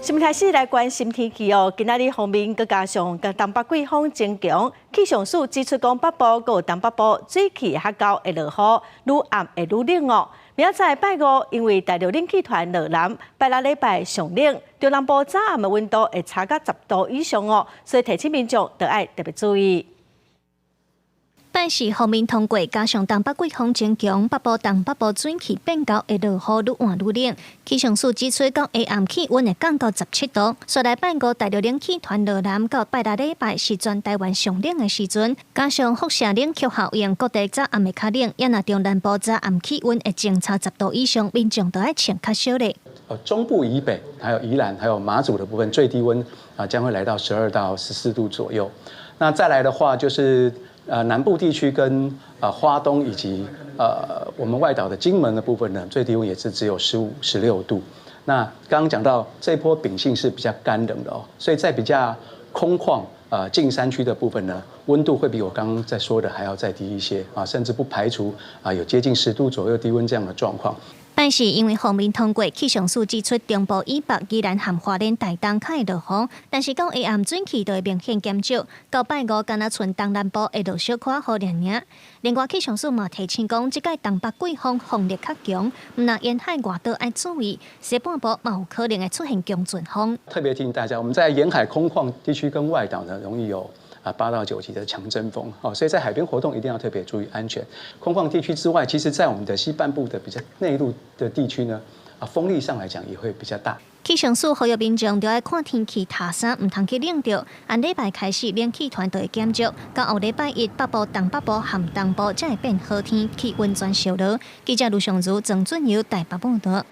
新聞開始來關心天氣哦，今仔日鋒面閣加上個東北季風增強，氣象署指出講北部閣東北部水氣較厚會落雨，愈暗會愈冷哦。明仔載拜五，因為大陸冷氣團落南，拜六禮拜上冷，中南部早暗的溫度會差到10度以上哦，所以提醒民眾著愛特別注意。拜四鋒面通過，加上東北季風增強，北部東北部水氣變厚，會落雨，愈晚愈冷。氣象署指出，到下暗氣溫會降到17度。煞來拜五大陸冷氣團落南，到拜六禮拜是全台灣上冷的時陣，加上輻射冷卻效應，各地早暗會較冷。也若中南部早暗氣溫會相差十度以上，民眾著愛穿較少咧。中部以北，還有宜蘭，還有馬祖的部分，最低溫啊將會來到12到14度左右。那再來的話，就是南部地區跟花東以及我們外島的金門的部分呢，最低溫也是只有15、16度。那剛剛講到這波秉性是比較乾冷的哦，所以在比較空曠近山區的部分呢，溫度會比我剛剛在說的還要再低一些啊，甚至不排除啊有接近10度左右低溫這樣的狀況。但是因為鋒面通過，氣象署指出，中部以北、宜蘭和花蓮、台東較會落雨，但是到下暗水氣就會明顯減少。到拜五，敢若賰東南部會落小可雨爾爾。另外，氣象署嘛提醒講，這擺東北季風風力較強，毋但沿海外島愛注意，西半部嘛有可能會出現強陣風。特別提醒大家，我們在沿海空曠地區跟外島呢，容易有8到9級的強陣風，哦，所以在海邊活動一定要特別注意安全。空曠地區之外，其實在我們的西半部的比較內陸的地區呢，啊，風力上來講也會比較大。氣象署呼籲民眾著愛看天氣貼衫，毋通去冷著。按禮拜開始，冷氣團就會減弱，到後禮拜一，北部、東北部和東部才會變好天，氣溫轉燒熱。記者盧尚如、曾俊尧台北報道。